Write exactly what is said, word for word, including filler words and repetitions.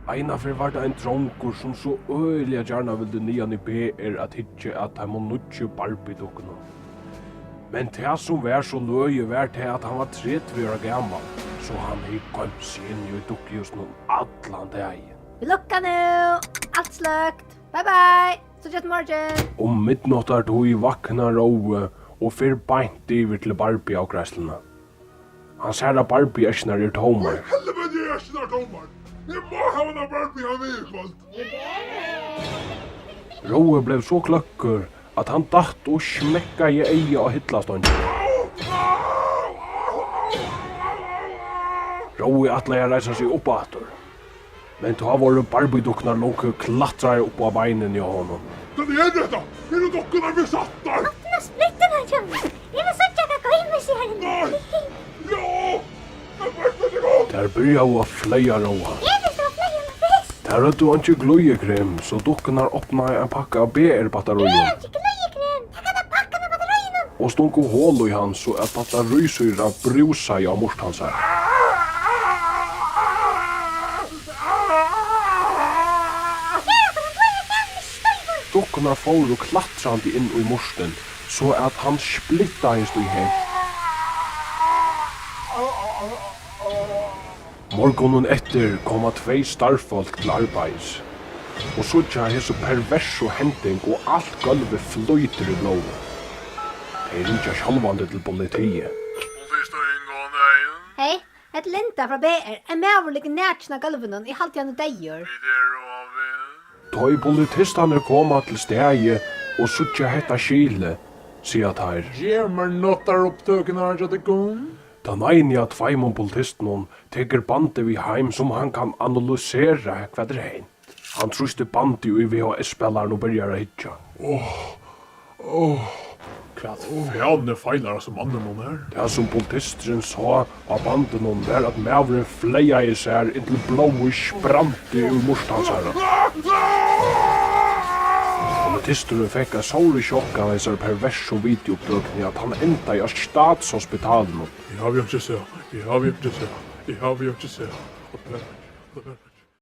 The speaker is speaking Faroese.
Einaferð var tað ein drongur, sum so øgiliga gjarna vildi niðan í B R at hyggja at teimum nýggju Barbie-dukkunum. Men tað, sum var so løgið, var tað, at hann var tretivu ára gamal, so hann hevði goymt seg inni í dukkuhúsinum allan dagin. Vit lukka nú. Alt sløkt. Bye bye. Síggjast í morgin. Um midnáttartíð vaknar Rói og fer beint yvir til Barbie-avgreiðsluna. Hann sær, at Barbie-eskjurnar eru tómar. Helviti, eru eskjurnar tómar! Eg má hava eina Barbie heim við í kvøld! Rói bleiv so kløkkur, at hann datt og smekkaði eygað á hillastongina. Rói ætlaði at reisa seg upp aftur. Men tá vóru Barbie-dukkurnar longu klatraðar upp á beinini á honum. Hvat er hetta? Eru dukkurnar besatt? Opna splittuna hjá mær. Eg vil síggja, hvat goymir seg her inni. Nei! Jú! Tær byrjaðu at fleyga Róa. Eg vil so fleyga meg fyrst. Tær høvdu einki glíðikrem, so dukkurnar opnaðu ein pakka av B R-battaríum. Eg vil einki glíðikrem. Tak handa pakkan av battaríunum. Og stungu hol í hann, so at battarísýra brúsaði á murt hansara. Dukkurnar fóru klatrandi inn í murtin, so at hann splittaðist í helvt. Morgunin eftir koma tvey starvsfólk til arbeiðis og síggja hesi perversu hending, og alt gólvið flýtur í blóði. Tey ringja sjálvandi til politiið. Politistøðin, góðan dagin. Hey, hetta er Linda frá B R. Ein maður liggur nakin á gólvinum. Eg haldi, hann er deyður. Vit eru á veg. Tá ið politistarnir koma til staðið og síggja hetta skilið, siga teir: Gev mær náttarupptøkurnar hjá tykkum. Tann eini av tveimum politistunum tekur bandið við heim, sum hann kann analysera, hvat er hent. Hann trýstir bandið í V H S-spælaran og byrjar at hyggja. Áh, áh, hvat fanin feilar hasum manninum her? Tað, sum politisturin sá á bandinum, var, at maðurin fleygaði sær, inntil blóðið spranti úr murt hansara. Politisturin fekk eitt sórligt sjokk av hesari perversu videoupptøkuni, at hann endaði á statshospitalinum. Eg havi einki sæð, eg havi einki sæð, eg havi einki sæð.